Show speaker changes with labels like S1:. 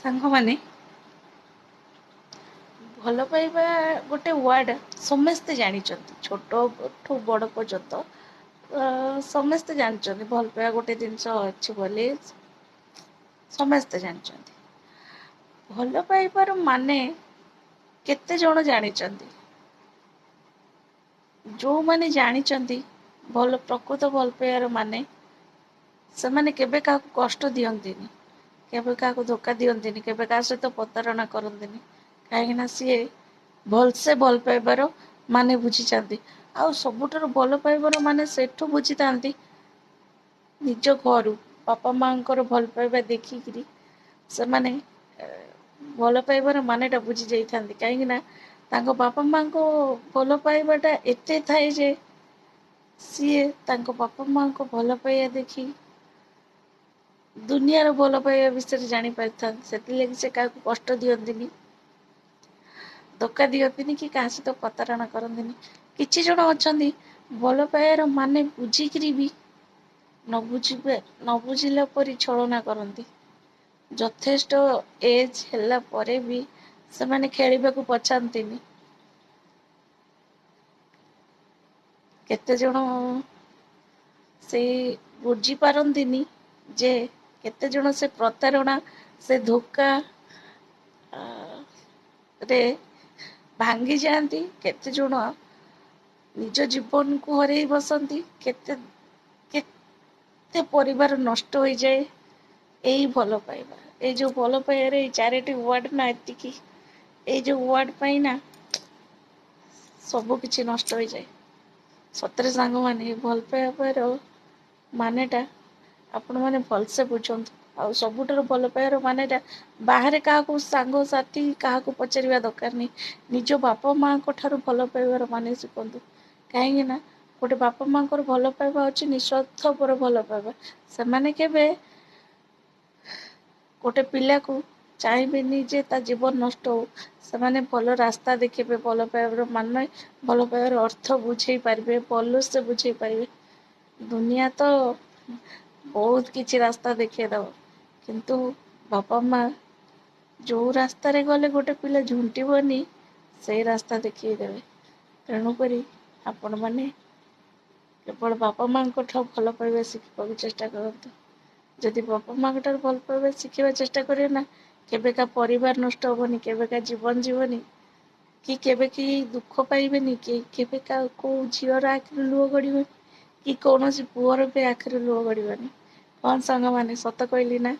S1: ସାଙ୍ଗମାନେ, ଭଲ ପାଇବା ଗୋଟେ ୱାର୍ଡ଼ ସମସ୍ତେ ଜାଣିଛନ୍ତି, ଛୋଟଠୁ ବଡ଼ ପର୍ଯ୍ୟନ୍ତ ସମସ୍ତେ ଜାଣିଛନ୍ତି ଭଲ ପାଇବା ଗୋଟେ ଜିନିଷ ଅଛି ବୋଲି ସମସ୍ତେ ଜାଣିଛନ୍ତି। ଭଲ ପାଇବାର ମାନେ କେତେ ଜଣ ଜାଣିଛନ୍ତି? ଯେଉଁମାନେ ଜାଣିଛନ୍ତି ଭଲ ପ୍ରକୃତ ଭଲ ପାଇବାର ମାନେ, ସେମାନେ କେବେ କାହାକୁ କଷ୍ଟ ଦିଅନ୍ତିନି, କେବେ କାହାକୁ ଧୋକା ଦିଅନ୍ତିନି, କେବେ କାହା ସହିତ ପ୍ରତାରଣା କରନ୍ତିନି। କାହିଁକିନା ସିଏ ଭଲସେ ଭଲ ପାଇବାର ମାନେ ବୁଝିଛନ୍ତି। ଆଉ ସବୁଠାରୁ ଭଲ ପାଇବାର ମାନେ ସେଠୁ ବୁଝିଥାନ୍ତି ନିଜ ଘରୁ, ବାପା ମାଆଙ୍କର ଭଲ ପାଇବା ଦେଖିକିରି ସେମାନେ ଭଲ ପାଇବାର ମାନେଟା ବୁଝି ଯାଇଥାନ୍ତି। କାହିଁକିନା ତାଙ୍କ ବାପା ମାଆଙ୍କ ଭଲ ପାଇବାଟା ଏତେ ଥାଏ ଯେ ସିଏ ତାଙ୍କ ବାପା ମାଆଙ୍କ ଭଲ ପାଇବା ଦେଖି ଦୁନିଆର ଭଲ ପାଇବା ବିଷୟରେ ଜାଣିପାରିଥାନ୍ତି। ସେଥିଲାଗି ସେ କାହାକୁ କଷ୍ଟ ଦିଅନ୍ତିନି, ଧୋକା ଦିଅନ୍ତିନି କି କାହା ସହିତ ପ୍ରତାରଣା କରନ୍ତିନି। କିଛି ଜଣ ଅଛନ୍ତି ଭଲ ପାଇବାର ମାନେ ବୁଝିକିରି ବି ନ ବୁଝିଲା ପରି ଛଳନା କରନ୍ତି। ଯଥେଷ୍ଟ ଏଜ୍ ହେଲା ପରେ ବି ସେମାନେ ଖେଳିବାକୁ ପଛାନ୍ତିନି। କେତେ ଜଣ ସେଇ ବୁଝିପାରନ୍ତିନି ଯେ କେତେ ଜଣ ସେ ପ୍ରତାରଣା, ସେ ଧୋକା ରେ ଭାଙ୍ଗି ଯାଆନ୍ତି, କେତେ ଜଣ ନିଜ ଜୀବନକୁ ହରେଇ ବସନ୍ତି, କେତେ କେତେ ପରିବାର ନଷ୍ଟ ହୋଇଯାଏ ଏଇ ଭଲ ପାଇବା। ଏଇ ଯେଉଁ ଭଲ ପାଇବାରେ ଏଇ 4ଟି ୱାର୍ଡ଼ ନା ଏତିକି, ଏଇ ଯେଉଁ ୱାର୍ଡ଼ ପାଇଁ ନା ସବୁ କିଛି ନଷ୍ଟ ହୋଇଯାଏ। ସତରେ ସାଙ୍ଗମାନେ, ଭଲ ପାଇବାର ମାନେଟା ଆପଣମାନେ ଭଲସେ ବୁଝନ୍ତୁ। ଆଉ ସବୁଠାରୁ ଭଲ ପାଇବାର ମାନେଟା ବାହାରେ କାହାକୁ ସାଙ୍ଗସାଥି କାହାକୁ ପଚାରିବା ଦରକାର ନାହିଁ, ନିଜ ବାପା ମାଆଙ୍କ ଠାରୁ ଭଲ ପାଇବାର ମାନେ ଶିଖନ୍ତୁ। କାହିଁକିନା ଗୋଟେ ବାପା ମାଆଙ୍କର ଭଲ ପାଇବା ଅଛି ନିଃସ୍ୱାର୍ଥପର ଭଲ ପାଇବା। ସେମାନେ କେବେ ଗୋଟେ ପିଲାକୁ ଚାହିଁବେନି ଯେ ତା ଜୀବନ ନଷ୍ଟ ହଉ। ସେମାନେ ଭଲ ରାସ୍ତା ଦେଖିବେ, ଭଲ ପାଇବାର ମାନେ ଭଲ ପାଇବାର ଅର୍ଥ ବୁଝେଇ ପାରିବେ, ଭଲସେ ବୁଝେଇ ପାରିବେ। ଦୁନିଆ ତ ବହୁତ କିଛି ରାସ୍ତା ଦେଖେଇଦବ, କିନ୍ତୁ ବାପା ମା ଯେଉଁ ରାସ୍ତାରେ ଗଲେ ଗୋଟେ ପିଲା ଝୁଣ୍ଟିବନି, ସେଇ ରାସ୍ତା ଦେଖେଇ ଦେବେ। ତେଣୁକରି ଆପଣମାନେ କେବଳ ବାପା ମାଆଙ୍କଠାରୁ ଭଲ ପାଇବା ଶିଖିବାକୁ ଚେଷ୍ଟା କରନ୍ତୁ। ଯଦି ବାପା ମାଆଙ୍କ ଠାରୁ ଭଲ ପାଇବା ଶିଖିବା ଚେଷ୍ଟା କରିବେ ନା, କେବେ କା ପରିବାର ନଷ୍ଟ ହେବନି, କେବେ କା ଜୀବନ ଯିବନି, କି କେବେ କେହି ଦୁଃଖ ପାଇବେନି, କି କେବେ କା କେଉଁ ଝିଅର ଆଖିରୁ ଲୁହ ଗଡ଼ିବନି, କି କୌଣସି ପୁଅର ବି ଆଖିରୁ ଲୁହ ଗଡ଼ିବନି। କ'ଣ ସାଙ୍ଗମାନେ, ସତ କହିଲି ନା?